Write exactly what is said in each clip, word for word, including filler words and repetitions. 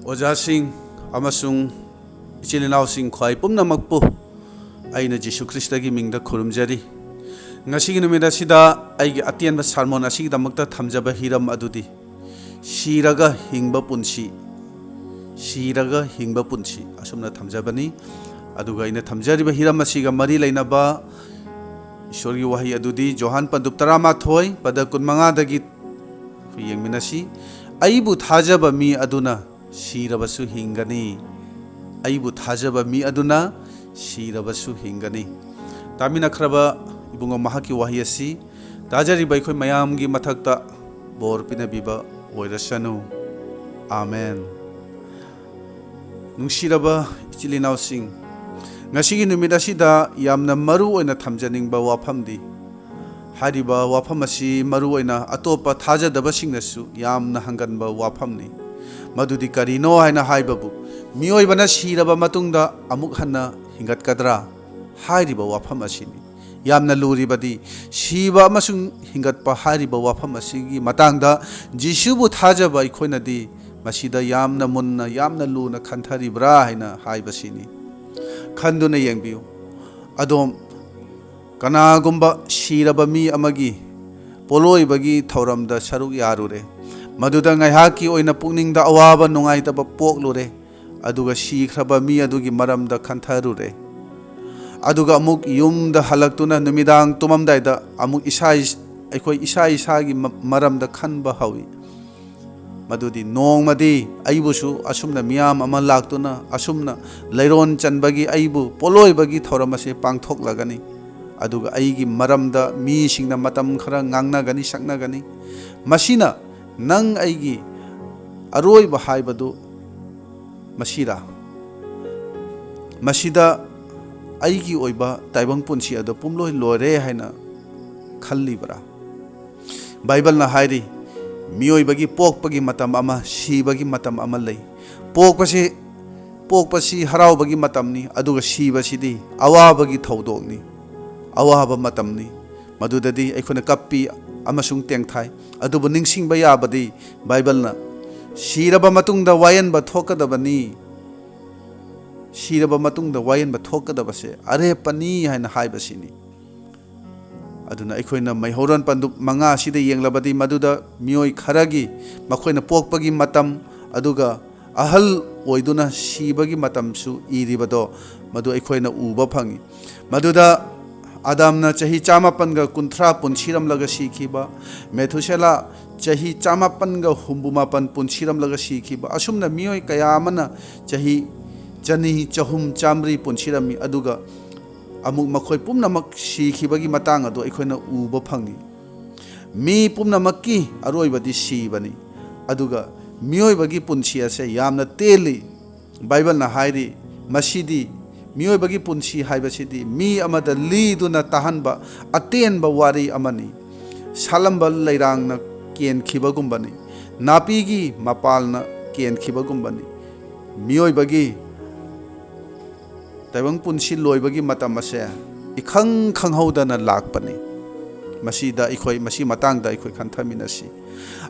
ꯑꯣꯖꯥꯁꯤꯡ ꯑꯃꯁꯨꯡ ꯏꯆꯤꯜ ꯏꯅꯥꯎꯁꯤꯡ ꯈ꯭ꯋꯥꯏ ꯄꯨꯝꯅꯃꯛꯄꯨ ꯑꯩꯅ ꯖꯤꯁꯨ ꯈ꯭ꯔꯤꯁꯇꯒꯤ ꯃꯤꯡꯗ ꯈꯨꯔꯨꯝꯖꯔꯤ꯫ ꯉꯁꯤꯒꯤ ꯅꯨꯃꯤꯠ ꯑꯁꯤꯗ ꯑꯩꯒꯤ ꯑꯇꯦꯟꯕ ꯁꯥꯔꯃꯣꯟ ꯑꯁꯤꯒꯤꯗꯃꯛꯇ ꯊꯝꯖꯕ ꯍꯤꯔꯝ ꯑꯗꯨꯗꯤ ꯁꯤꯔꯒ ꯍꯤꯡꯕ ꯄꯨꯟꯁꯤ, ꯁꯤꯔꯒ ꯍꯤꯡꯕ ꯄꯨꯟꯁꯤ ꯑꯁꯨꯝꯅ ꯊꯝꯖꯕꯅꯤ꯫ ꯑꯗꯨꯒ ꯑꯩꯅ ꯊꯝꯖꯔꯤꯕ ꯍꯤꯔꯝ ꯑꯁꯤꯒ ꯃꯔꯤ ꯂꯩꯅꯕ ꯏꯁꯣꯔꯒꯤ ꯋꯥꯍꯩ ꯑꯗꯨꯗꯤ ꯖꯣꯍꯥꯟ ꯄꯟꯗꯨꯞ ꯇꯔꯥꯃꯥꯊꯣꯏ ꯄꯗ ꯀꯨꯟꯃꯉꯥꯗꯒꯤ ꯑꯩꯈꯣꯏ ꯌꯦꯡꯃꯤꯟꯅꯁꯤ꯫ "ꯑꯩꯕꯨ ꯊꯥꯖꯕ ꯃꯤ ꯑꯗꯨꯅ ꯁꯤꯔꯕꯁꯨ ꯍꯤꯡꯒꯅꯤ꯫ ꯑꯩꯕꯨ ꯊꯥꯖꯕ ꯃꯤ ꯑꯗꯨꯅ ꯁꯤꯔꯕꯁꯨ ꯍꯤꯡꯒꯅꯤ"꯫ ꯇꯥꯃꯤꯟꯅꯈ꯭ꯔꯕ ꯏꯕꯨꯡꯉꯣ, ꯃꯍꯥꯛꯀꯤ ꯋꯥꯍꯩ ꯑꯁꯤ ꯇꯥꯖꯔꯤꯕ ꯑꯩꯈꯣꯏ ꯃꯌꯥꯝꯒꯤ ꯃꯊꯛꯇ ꯕꯣꯔ ꯄꯤꯅꯕꯤꯕ ꯑꯣꯏꯔꯁꯅꯨ꯫ ꯑꯥꯃꯦꯟ꯫ ꯅꯨꯡꯁꯤꯔꯕ ꯏꯆꯤꯜ ꯏꯅꯥꯎꯁꯤꯡ, ꯉꯁꯤꯒꯤ ꯅꯨꯃꯤꯠ ꯑꯁꯤꯗ ꯌꯥꯝꯅ ꯃꯔꯨ ꯑꯣꯏꯅ ꯊꯝꯖꯅꯤꯡꯕ ꯋꯥꯐꯝꯗꯤ, ꯍꯥꯏꯔꯤꯕ ꯋꯥꯐꯝ ꯑꯁꯤ ꯃꯔꯨ ꯑꯣꯏꯅ ꯑꯇꯣꯞꯄ ꯊꯥꯖꯗꯕꯁꯤꯡꯅꯁꯨ ꯌꯥꯝꯅ ꯍꯪꯒꯟꯕ ꯋꯥꯐꯝꯅꯤ꯫ ꯃꯗꯨꯗꯤ ꯀꯔꯤꯅꯣ ꯍꯥꯏꯅ ꯍꯥꯏꯕꯕꯨ, ꯃꯤꯑꯣꯏꯕꯅ ꯁꯤꯔꯕ ꯃꯇꯨꯡꯗ ꯑꯃꯨꯛ ꯍꯟꯅ ꯍꯤꯡꯒꯠꯀꯗ꯭ꯔꯥ ꯍꯥꯏꯔꯤꯕ ꯋꯥꯐꯝ ꯑꯁꯤꯅꯤ꯫ ꯌꯥꯝꯅ ꯂꯨꯔꯤꯕꯗꯤ, ꯁꯤꯕ ꯑꯃꯁꯨꯡ ꯍꯤꯡꯒꯠꯄ ꯍꯥꯏꯔꯤꯕ ꯋꯥꯐꯝ ꯑꯁꯤꯒꯤ ꯃꯇꯥꯡꯗ ꯖꯤꯁꯨꯕꯨ ꯊꯥꯖꯕ ꯑꯩꯈꯣꯏꯅꯗꯤ ꯃꯁꯤꯗ ꯌꯥꯝꯅ ꯃꯨꯟꯅ, ꯌꯥꯝꯅ ꯂꯨꯅ ꯈꯟꯊꯔꯤꯕ꯭ꯔꯥ ꯍꯥꯏꯅ ꯍꯥꯏꯕꯁꯤꯅꯤ꯫ ꯈꯟꯗꯨꯅ ꯌꯦꯡꯕꯤꯌꯨ꯫ ꯑꯗꯣꯝ ꯀꯅꯥꯒꯨꯝꯕ ꯁꯤꯔꯕ ꯃꯤ ꯑꯃꯒꯤ ꯄꯣꯠꯂꯣꯏꯕꯒꯤ ꯊꯧꯔꯝꯗ ꯁꯔꯨꯛ ꯌꯥꯔꯨꯔꯦ꯫ ꯃꯗꯨꯗ ꯉꯥꯏꯍꯥꯛꯀꯤ ꯑꯣꯏꯅ ꯄꯨꯛꯅꯤꯡꯗ ꯑꯋꯥꯕ ꯅꯨꯡꯉꯥꯏꯇꯕ ꯄꯣꯛꯂꯨꯔꯦ꯫ ꯑꯗꯨꯒ ꯁꯤꯈ꯭ꯔꯕ ꯃꯤ ꯑꯗꯨꯒꯤ ꯃꯔꯝꯗ ꯈꯟꯊꯔꯨꯔꯦ꯫ ꯑꯗꯨꯒ ꯑꯃꯨꯛ ꯌꯨꯝꯗ ꯍꯜꯂꯛꯇꯨꯅ ꯅꯨꯃꯤꯗꯥꯡ ꯇꯨꯝꯃꯝꯗꯥꯏꯗ ꯑꯃꯨꯛ ꯏꯁꯥ ꯏꯁ-, ꯑꯩꯈꯣꯏ ꯏꯁꯥ ꯏꯁꯥꯒꯤ ꯃ-, ꯃꯔꯝꯗ ꯈꯟꯕ ꯍꯧꯏ꯫ ꯃꯗꯨꯗꯤ ꯅꯣꯡꯃꯗꯤ ꯑꯩꯕꯨꯁꯨ ꯑꯁꯨꯝꯅ ꯃꯤꯌꯥꯝ ꯑꯃ ꯂꯥꯛꯇꯨꯅ ꯑꯁꯨꯝꯅ ꯂꯩꯔꯣꯟ ꯆꯟꯕꯒꯤ, ꯑꯩꯕꯨ ꯄꯣꯠꯂꯣꯏꯕꯒꯤ ꯊꯧꯔꯝ ꯑꯁꯤ ꯄꯥꯡꯊꯣꯛꯂꯒꯅꯤ꯫ ꯑꯗꯨꯒ ꯑꯩꯒꯤ ꯃꯔꯝꯗ ꯃꯤꯁꯤꯡꯅ ꯃꯇꯝ ꯈꯔ ꯉꯥꯡꯅꯒꯅꯤ, ꯁꯛꯅꯒꯅꯤ꯫ ꯃꯁꯤꯅ ꯅꯪ ꯑꯩꯒꯤ ꯑꯔꯣꯏꯕ ꯍꯥꯏꯕꯗꯨ ꯃꯁꯤꯔꯥ? ꯃꯁꯤꯗ ꯑꯩꯒꯤ ꯑꯣꯏꯕ ꯇꯥꯏꯕꯪ ꯄꯨꯟꯁꯤ ꯑꯗꯨ ꯄꯨꯝꯂꯣꯏ ꯂꯣꯏꯔꯦ ꯍꯥꯏꯅ ꯈꯜꯂꯤꯕ꯭ꯔꯥ? ꯕꯥꯏꯕꯜꯅ ꯍꯥꯏꯔꯤ, ꯃꯤꯑꯣꯏꯕꯒꯤ ꯄꯣꯛꯄꯒꯤ ꯃꯇꯝ ꯑꯃ, ꯁꯤꯕꯒꯤ ꯃꯇꯝ ꯑꯃ ꯂꯩ꯫ ꯄꯣꯛꯄꯁꯤ, ꯄꯣꯛꯄꯁꯤ ꯍꯔꯥꯎꯕꯒꯤ ꯃꯇꯝꯅꯤ, ꯑꯗꯨꯒ ꯁꯤꯕꯁꯤꯗꯤ ꯑꯋꯥꯕꯒꯤ ꯊꯧꯗꯣꯛꯅꯤ, ꯑꯋꯥꯕ ꯃꯇꯝꯅꯤ꯫ ꯃꯗꯨꯗꯗꯤ ꯑꯩꯈꯣꯏꯅ ꯀꯞꯄꯤ ꯑꯃꯁꯨꯡ ꯇꯦꯡꯊꯥꯏ꯫ ꯑꯗꯨꯕꯨ ꯅꯤꯡꯁꯤꯡꯕ ꯌꯥꯕꯗꯤ, ꯕꯥꯏꯕꯜꯅ ꯁꯤꯔꯕ ꯃꯇꯨꯡꯗ ꯋꯥꯌꯦꯟꯕ ꯊꯣꯛꯀꯗꯕꯅꯤ꯫ ꯁꯤꯔꯕ ꯃꯇꯨꯡꯗ ꯋꯥꯌꯦꯟꯕ ꯊꯣꯛꯀꯗꯕꯁꯦ ꯑꯔꯦꯞꯄꯅꯤ ꯍꯥꯏꯅ ꯍꯥꯏꯕꯁꯤꯅꯤ꯫ ꯑꯗꯨꯅ ꯑꯩꯈꯣꯏꯅ ꯃꯩꯍꯧꯔꯣꯟ ꯄꯟꯗꯨꯞ ꯃꯉꯥ ꯑꯁꯤꯗ ꯌꯦꯡꯂꯕꯗꯤ, ꯃꯗꯨꯗ ꯃꯤꯑꯣꯏ ꯈꯔꯒꯤ ꯃꯈꯣꯏꯅ ꯄꯣꯛꯄꯒꯤ ꯃꯇꯝ, ꯑꯗꯨꯒ ꯑꯍꯜ ꯑꯣꯏꯗꯨꯅ ꯁꯤꯕꯒꯤ ꯃꯇꯝꯁꯨ ꯏꯔꯤꯕꯗꯣ, ꯃꯗꯨ ꯑꯩꯈꯣꯏꯅ ꯎꯕ ꯐꯪꯏ꯫ ꯃꯗꯨꯗ ꯑꯗꯥꯝꯅ ꯆꯍꯤ ꯆꯥꯃꯥꯄꯟꯒ ꯀꯨꯟꯊ꯭ꯔꯥ ꯄꯨꯟꯁꯤꯔꯝꯂꯒ ꯁꯤꯈꯤꯕ, ꯃꯦꯊꯨꯁꯦꯂꯥ ꯆꯍꯤ ꯆꯥꯃꯥꯄꯟꯒ ꯍꯨꯝꯐꯨ ꯃꯥꯄꯟ ꯄꯨꯟꯁꯤꯔꯝꯂꯒ ꯁꯤꯈꯤꯕ, ꯑꯁꯨꯝꯅ ꯃꯤꯑꯣꯏ ꯀꯌꯥ ꯑꯃꯅ ꯆꯍꯤ ꯆꯅꯤ, ꯆꯍꯨꯝ, ꯆꯥꯃꯔꯤ ꯄꯨꯟꯁꯤꯔꯝꯃꯤ꯫ ꯑꯗꯨꯒ ꯑꯃꯨꯛ ꯃꯈꯣꯏ ꯄꯨꯝꯅꯃꯛ ꯁꯤꯈꯤꯕꯒꯤ ꯃꯇꯥꯡ ꯑꯗꯨ ꯑꯩꯈꯣꯏꯅ ꯎꯕ ꯐꯪꯏ꯫ ꯃꯤ ꯄꯨꯝꯅꯃꯛꯀꯤ ꯑꯔꯣꯏꯕꯗꯤ ꯁꯤꯕꯅꯤ꯫ ꯑꯗꯨꯒ ꯃꯤꯑꯣꯏꯕꯒꯤ ꯄꯨꯟꯁꯤ ꯑꯁꯦ ꯌꯥꯝꯅ ꯇꯦꯜꯂꯤ꯫ ꯕꯥꯏꯕꯜꯅ ꯍꯥꯏꯔꯤ, ꯃꯁꯤꯗꯤ, ꯃꯤꯑꯣꯏꯕꯒꯤ ꯄꯨꯟꯁꯤ ꯍꯥꯏꯕꯁꯤꯗꯤ ꯃꯤ ꯑꯃꯗ ꯂꯤꯗꯨꯅ ꯇꯥꯍꯟꯕ ꯑꯇꯦꯟꯕ ꯋꯥꯔꯤ ꯑꯃꯅꯤ꯫ ꯁꯥꯠꯂꯝꯕ ꯂꯩꯔꯥꯡꯅ ꯀꯦꯟꯈꯤꯕꯒꯨꯝꯕꯅꯤ꯫ ꯅꯥꯄꯤꯒꯤ ꯃꯄꯥꯜꯅ ꯀꯦꯟꯈꯤꯕꯒꯨꯝꯕꯅꯤ꯫ ꯃꯤꯑꯣꯏꯕꯒꯤ ꯇꯥꯏꯕꯪ ꯄꯨꯟꯁꯤ ꯂꯣꯏꯕꯒꯤ ꯃꯇꯝ ꯑꯁꯦ ꯏꯈꯪ ꯈꯪꯍꯧꯗꯅ ꯂꯥꯛꯄꯅꯤ꯫ ꯃꯁꯤꯗ ꯑꯩꯈꯣꯏ, ꯃꯁꯤ ꯃꯇꯥꯡꯗ ꯑꯩꯈꯣꯏ ꯈꯟꯊꯃꯤꯟꯅꯁꯤ꯫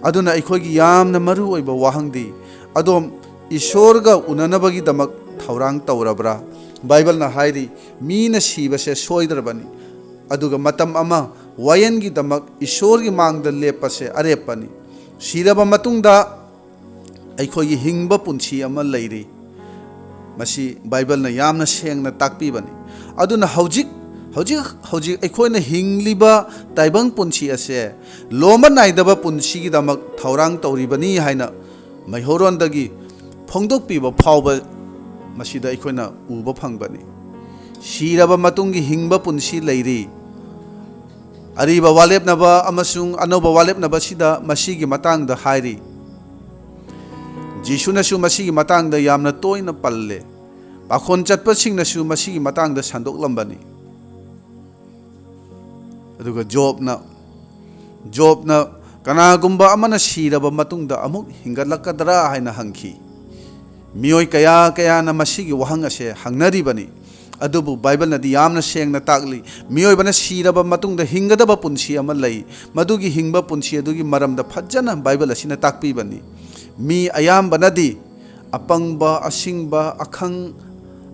ꯑꯗꯨꯅ ꯑꯩꯈꯣꯏꯒꯤ ꯌꯥꯝꯅ ꯃꯔꯨ ꯑꯣꯏꯕ ꯋꯥꯍꯪꯗꯤ, ꯑꯗꯣꯝ ꯏꯁꯣꯔꯒ ꯎꯅꯅꯕꯒꯤꯗꯃꯛ ꯊꯧꯔꯥꯡ ꯇꯧꯔꯕ꯭ꯔꯥ? ꯕꯥꯏꯕꯜꯅ ꯍꯥꯏꯔꯤ, ꯃꯤꯅ ꯁꯤꯕꯁꯦ ꯁꯣꯏꯗ꯭ꯔꯕꯅꯤ, ꯑꯗꯨꯒ ꯃꯇꯝ ꯑꯃ ꯋꯥꯌꯦꯟꯒꯤꯗꯃꯛ ꯏꯁꯣꯔꯒꯤ ꯃꯥꯡꯗ ꯂꯦꯞꯄꯁꯦ ꯑꯔꯦꯞꯄꯅꯤ꯫ ꯁꯤꯔꯕ ꯃꯇꯨꯡꯗ ꯑꯩꯈꯣꯏꯒꯤ ꯍꯤꯡꯕ ꯄꯨꯟꯁꯤ ꯑꯃ ꯂꯩꯔꯤ꯫ ꯃꯁꯤ ꯕꯥꯏꯕꯜꯅ ꯌꯥꯝꯅ ꯁꯦꯡꯅ ꯇꯥꯛꯄꯤꯕꯅꯤ꯫ ꯑꯗꯨꯅ ꯍꯧꯖꯤꯛ, ꯍꯧꯖꯤꯛ, ꯍꯧꯖꯤꯛ ꯑꯩꯈꯣꯏꯅ ꯍꯤꯡꯂꯤꯕ ꯇꯥꯏꯕꯪ ꯄꯨꯟꯁꯤ ꯑꯁꯦ ꯂꯣꯝꯕ ꯅꯥꯏꯗꯕ ꯄꯨꯟꯁꯤꯒꯤꯗꯃꯛ ꯊꯧꯔꯥꯡ ꯇꯧꯔꯤꯕꯅꯤ ꯍꯥꯏꯅ ꯃꯩꯍꯧꯔꯣꯟꯗꯒꯤ ꯐꯣꯡꯗꯣꯛꯄꯤꯕ ꯐꯥꯎꯕ ꯃꯁꯤꯗ ꯑꯩꯈꯣꯏꯅ ꯎꯕ ꯐꯪꯕꯅꯤ꯫ ꯁꯤꯔꯕ ꯃꯇꯨꯡꯒꯤ ꯍꯤꯡꯕ ꯄꯨꯟꯁꯤ ꯂꯩꯔꯤ꯫ ꯑꯔꯤꯕ ꯋꯥꯂꯦꯞꯅꯕ ꯑꯃꯁꯨꯡ ꯑꯅꯧꯕ ꯋꯥꯂꯦꯞꯅꯕꯁꯤꯗ ꯃꯁꯤꯒꯤ ꯃꯇꯥꯡꯗ ꯍꯥꯏꯔꯤ꯫ ꯖꯤꯁꯨꯅꯁꯨ ꯃꯁꯤꯒꯤ ꯃꯇꯥꯡꯗ ꯌꯥꯝꯅ ꯇꯣꯏꯅ ꯄꯜꯂꯦ꯫ ꯄꯥꯈꯣꯟ ꯆꯠꯄꯁꯤꯡꯅꯁꯨ ꯃꯁꯤꯒꯤ ꯃꯇꯥꯡꯗ ꯁꯟꯗꯣꯛꯂꯝꯕꯅꯤ꯫ ꯑꯗꯨꯒ ꯖꯣꯕꯅ, ꯖꯣꯕꯅ ꯀꯅꯥꯒꯨꯝꯕ ꯑꯃꯅ ꯁꯤꯔꯕ ꯃꯇꯨꯡꯗ ꯑꯃꯨꯛ ꯍꯤꯡꯒꯠꯂꯛꯀꯗ꯭ꯔꯥ ꯍꯥꯏꯅ ꯍꯪꯈꯤ꯫ ꯃꯤꯑꯣꯏ ꯀꯌꯥ ꯀꯌꯥꯅ ꯃꯁꯤꯒꯤ ꯋꯥꯍꯪ ꯑꯁꯦ ꯍꯪꯅꯔꯤꯕꯅꯤ꯫ ꯑꯗꯨꯕꯨ ꯕꯥꯏꯕꯜꯅꯗꯤ ꯌꯥꯝꯅ ꯁꯦꯡꯅ ꯇꯥꯛꯂꯤ, ꯃꯤꯑꯣꯏꯕꯅ ꯁꯤꯔꯕ ꯃꯇꯨꯡꯗ ꯍꯤꯡꯒꯗꯕ ꯄꯨꯟꯁꯤ ꯑꯃ ꯂꯩ꯫ ꯃꯗꯨꯒꯤ ꯍꯤꯡꯕ ꯄꯨꯟꯁꯤ ꯑꯗꯨꯒꯤ ꯃꯔꯝꯗ ꯐꯖꯅ ꯕꯥꯏꯕꯜ ꯑꯁꯤꯅ ꯇꯥꯛꯄꯤꯕꯅꯤ꯫ ꯃꯤ ꯑꯌꯥꯝꯕꯅꯗꯤ ꯑꯄꯪꯕ, ꯑꯁꯤꯡꯕ, ꯑꯈꯪ-,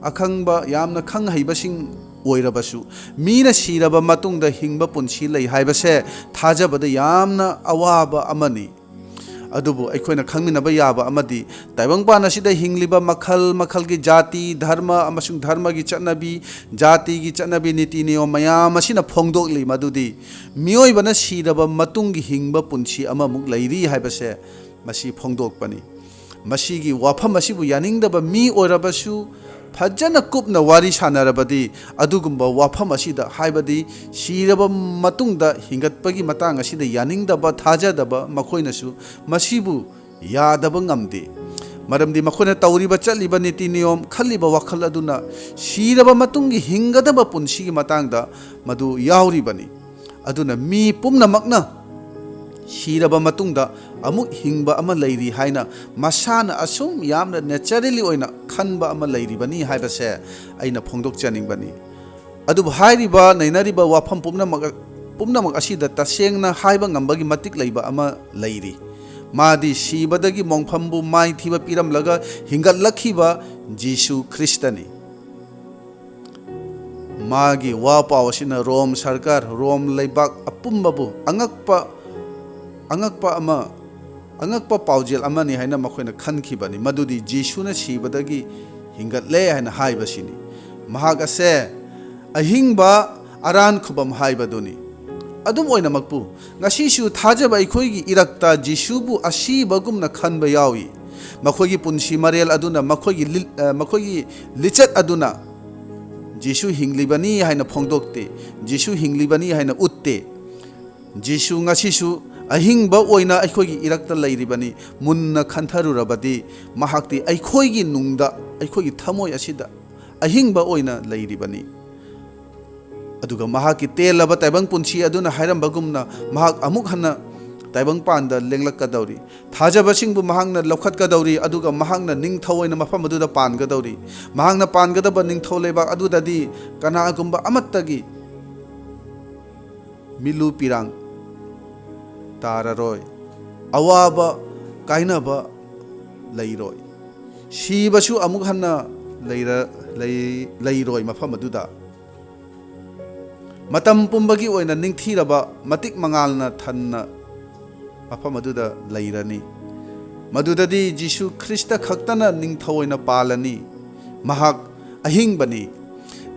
ꯑꯈꯪꯕ, ꯌꯥꯝꯅ ꯈꯪ ꯍꯩꯕꯁꯤꯡ ꯑꯣꯏꯔꯕꯁꯨ, ꯃꯤꯅ ꯁꯤꯔꯕ ꯃꯇꯨꯡꯗ ꯍꯤꯡꯕ ꯄꯨꯟꯁꯤ ꯂꯩ ꯍꯥꯏꯕꯁꯦ ꯊꯥꯖꯕꯗ ꯌꯥꯝꯅ ꯑꯋꯥꯕ ꯑꯃꯅꯤ꯫ ꯑꯗꯨꯕꯨ ꯑꯩꯈꯣꯏꯅ ꯈꯪꯃꯤꯟꯅꯕ ꯌꯥꯕ ꯑꯃꯗꯤ, ꯇꯥꯏꯕꯪꯄꯥꯟ ꯑꯁꯤꯗ ꯍꯤꯡꯂꯤꯕ ꯃꯈꯜ ꯃꯈꯜꯒꯤ ꯖꯥꯇꯤ, ꯙꯔꯃ ꯑꯃꯁꯨꯡ ꯙꯔꯃꯒꯤ ꯆꯠꯅꯕꯤ, ꯖꯥꯇꯤꯒꯤ ꯆꯠꯅꯕꯤ, ꯅꯤꯇꯤ ꯅꯤꯌꯣꯝ ꯃꯌꯥꯝ ꯑꯁꯤꯅ ꯐꯣꯡꯗꯣꯛꯂꯤ ꯃꯗꯨꯗꯤ ꯃꯤꯑꯣꯏꯕꯅ ꯁꯤꯔꯕ ꯃꯇꯨꯡꯒꯤ ꯍꯤꯡꯕ ꯄꯨꯟꯁꯤ ꯑꯃꯃꯨꯛ ꯂꯩꯔꯤ ꯍꯥꯏꯕꯁꯦ ꯃꯁꯤ ꯐꯣꯡꯗꯣꯛꯄꯅꯤ꯫ ꯃꯁꯤꯒꯤ ꯋꯥꯐꯝ ꯑꯁꯤꯕꯨ ꯌꯥꯅꯤꯡꯗꯕ ꯃꯤ ꯑꯣꯏꯔꯕꯁꯨ, ꯐꯖꯅ ꯀꯨꯞꯅ ꯋꯥꯔꯤ ꯁꯥꯟꯅꯔꯕꯗꯤ, ꯑꯗꯨꯒꯨꯝꯕ ꯋꯥꯐꯝ ꯑꯁꯤꯗ, ꯍꯥꯏꯕꯗꯤ ꯁꯤꯔꯕ ꯃꯇꯨꯡꯗ ꯍꯤꯡꯒꯠꯄꯒꯤ ꯃꯇꯥꯡ ꯑꯁꯤꯗ ꯌꯥꯅꯤꯡꯗꯕ, ꯊꯥꯖꯗꯕ ꯃꯈꯣꯏꯅꯁꯨ ꯃꯁꯤꯕꯨ ꯌꯥꯗꯕ ꯉꯝꯗꯦ꯫ ꯃꯔꯝꯗꯤ ꯃꯈꯣꯏꯅ ꯇꯧꯔꯤꯕ, ꯆꯠꯂꯤꯕ ꯅꯤꯇꯤ ꯅꯤꯌꯣꯝ, ꯈꯜꯂꯤꯕ ꯋꯥꯈꯜ ꯑꯗꯨꯅ ꯁꯤꯔꯕ ꯃꯇꯨꯡꯒꯤ ꯍꯤꯡꯒꯗꯕ ꯄꯨꯟꯁꯤꯒꯤ ꯃꯇꯥꯡꯗ ꯃꯗꯨ ꯌꯥꯎꯔꯤꯕꯅꯤ꯫ ꯑꯗꯨꯅ ꯃꯤ ꯄꯨꯝꯅꯃꯛꯅ ꯁꯤꯔꯕ ꯃꯇꯨꯡꯗ ꯑꯃꯨꯛ ꯍꯤꯡꯕ ꯑꯃ ꯂꯩꯔꯤ ꯍꯥꯏꯅ ꯃꯁꯥꯅ ꯑꯁꯨꯝ ꯌꯥꯝꯅ naturally ꯑꯣꯏꯅ ꯈꯟꯕ ꯑꯃ ꯂꯩꯔꯤꯕꯅꯤ ꯍꯥꯏꯕꯁꯦ ꯑꯩꯅ ꯐꯣꯡꯗꯣꯛꯆꯅꯤꯡꯕꯅꯤ꯫ ꯑꯗꯨꯕꯨ ꯍꯥꯏꯔꯤꯕ, ꯅꯩꯅꯔꯤꯕ ꯋꯥꯐꯝ ꯄꯨꯝꯅꯃꯛ, ꯄꯨꯝꯅꯃꯛ ꯑꯁꯤꯗ ꯇꯁꯦꯡꯅ ꯍꯥꯏꯕ ꯉꯝꯕꯒꯤ ꯃꯇꯤꯛ ꯂꯩꯕ ꯑꯃ ꯂꯩꯔꯤ꯫ ꯃꯥꯗꯤ ꯁꯤꯕꯗꯒꯤ ꯃꯣꯡꯐꯝꯕꯨ ꯃꯥꯏꯊꯤꯕ ꯄꯤꯔꯝꯂꯒ ꯍꯤꯡꯒꯠꯂꯛꯈꯤꯕ ꯖꯤꯁꯨ ꯈ꯭ꯔꯤꯁꯇꯅꯤ꯫ ꯃꯥꯒꯤ ꯋꯥ ꯄꯥꯎ ꯑꯁꯤꯅ ꯔꯣꯝ ꯁꯔꯀꯥꯔ, ꯔꯣꯝ ꯂꯩꯕꯥꯛ ꯑꯄꯨꯝꯕꯕꯨ ꯑꯉꯛꯄ, ꯑꯉꯛꯄ ꯑꯃ, ꯑꯉꯛꯄ ꯄꯥꯎꯖꯦꯜ ꯑꯃꯅꯤ ꯍꯥꯏꯅ ꯃꯈꯣꯏꯅ ꯈꯟꯈꯤꯕꯅꯤ꯫ ꯃꯗꯨꯗꯤ ꯖꯤꯁꯨꯅ ꯁꯤꯕꯗꯒꯤ ꯍꯤꯡꯒꯠꯂꯦ ꯍꯥꯏꯅ ꯍꯥꯏꯕꯁꯤꯅꯤ꯫ ꯃꯍꯥꯛ ꯑꯁꯦ ꯑꯍꯤꯡꯕ ꯑꯔꯥꯟ ꯈꯨꯕꯝ ꯍꯥꯏꯕꯗꯨꯅꯤ꯫ ꯑꯗꯨꯝ ꯑꯣꯏꯅꯃꯛꯄꯨ, ꯉꯁꯤꯁꯨ ꯊꯥꯖꯕ ꯑꯩꯈꯣꯏꯒꯤ ꯏꯔꯛꯇ ꯖꯤꯁꯨꯕꯨ ꯑꯁꯤꯕꯒꯨꯝꯅ ꯈꯟꯕ ꯌꯥꯎꯏ꯫ ꯃꯈꯣꯏꯒꯤ ꯄꯨꯟꯁꯤ ꯃꯔꯦꯜ ꯑꯗꯨꯅ, ꯃꯈꯣꯏꯒꯤ ꯂꯤ-, ꯑ, ꯃꯈꯣꯏꯒꯤ ꯂꯤꯆꯠ ꯑꯗꯨꯅ ꯖꯤꯁꯨ ꯍꯤꯡꯂꯤꯕꯅꯤ ꯍꯥꯏꯅ ꯐꯣꯡꯗꯣꯛꯇꯦ, ꯖꯤꯁꯨ ꯍꯤꯡꯂꯤꯕꯅꯤ ꯍꯥꯏꯅ ꯎꯠꯇꯦ꯫ ꯖꯤꯁꯨ ꯉꯁꯤꯁꯨ ꯑꯍꯤꯡꯕ ꯑꯣꯏꯅ ꯑꯩꯈꯣꯏꯒꯤ ꯏꯔꯛꯇ ꯂꯩꯔꯤꯕꯅꯤ꯫ ꯃꯨꯟꯅ ꯈꯟꯊꯔꯨꯔꯕꯗꯤ ꯃꯍꯥꯛꯇꯤ ꯑꯩꯈꯣꯏꯒꯤ ꯅꯨꯡꯗ, ꯑꯩꯈꯣꯏꯒꯤ ꯊꯃꯣꯏ ꯑꯁꯤꯗ ꯑꯍꯤꯡꯕ ꯑꯣꯏꯅ ꯂꯩꯔꯤꯕꯅꯤ꯫ ꯑꯗꯨꯒ ꯃꯍꯥꯛꯀꯤ ꯇꯦꯜꯂꯕ ꯇꯥꯏꯕꯪ ꯄꯨꯟꯁꯤ ꯑꯗꯨꯅ ꯍꯥꯏꯔꯝꯕꯒꯨꯝꯅ, ꯃꯍꯥꯛ ꯑꯃꯨꯛ ꯍꯟꯅ ꯇꯥꯏꯕꯪꯄꯥꯟꯗ ꯂꯦꯡꯂꯛꯀꯗꯧꯔꯤ꯫ ꯊꯥꯖꯕꯁꯤꯡꯕꯨ ꯃꯍꯥꯛꯅ ꯂꯧꯈꯠꯀꯗꯧꯔꯤ, ꯑꯗꯨꯒ ꯃꯍꯥꯛꯅ ꯅꯤꯡꯊꯧ ꯑꯣꯏꯅ ꯃꯐꯝ ꯑꯗꯨꯗ ꯄꯥꯟꯒꯗꯧꯔꯤ꯫ ꯃꯍꯥꯛꯅ ꯄꯥꯟꯒꯗꯕ ꯅꯤꯡꯊꯧ ꯂꯩꯕꯥꯛ ꯑꯗꯨꯗꯗꯤ ꯀꯅꯥꯒꯨꯝꯕ ꯑꯃꯠꯇꯒꯤ ꯃꯤꯂꯨ ꯄꯤꯔꯥꯡ ꯇꯥꯔꯔꯣꯏ꯫ ꯑꯋꯥꯕ ꯀꯥꯏꯅꯕ ꯂꯩꯔꯣꯏ꯫ ꯁꯤꯕꯁꯨ ꯑꯃꯨꯛ ꯍꯟꯅ ꯂꯩꯔ-, ꯂꯩ-, ꯂꯩꯔꯣꯏ ꯃꯐꯝ ꯑꯗꯨꯗ꯫ ꯃꯇꯝ ꯄꯨꯝꯕꯒꯤ ꯑꯣꯏꯅ ꯅꯤꯡꯊꯤꯔꯕ ꯃꯇꯤꯛ ꯃꯉꯥꯜꯅ ꯊꯟꯅ ꯃꯐꯝ ꯑꯗꯨꯗ ꯂꯩꯔꯅꯤ꯫ ꯃꯗꯨꯗꯗꯤ ꯖꯤꯁꯨ ꯈ꯭ꯔꯤꯁꯇ ꯈꯛꯇꯅ ꯅꯤꯡꯊꯧ ꯑꯣꯏꯅ ꯄꯥꯜꯂꯅꯤ꯫ ꯃꯍꯥꯛ ꯑꯍꯤꯡꯕꯅꯤ꯫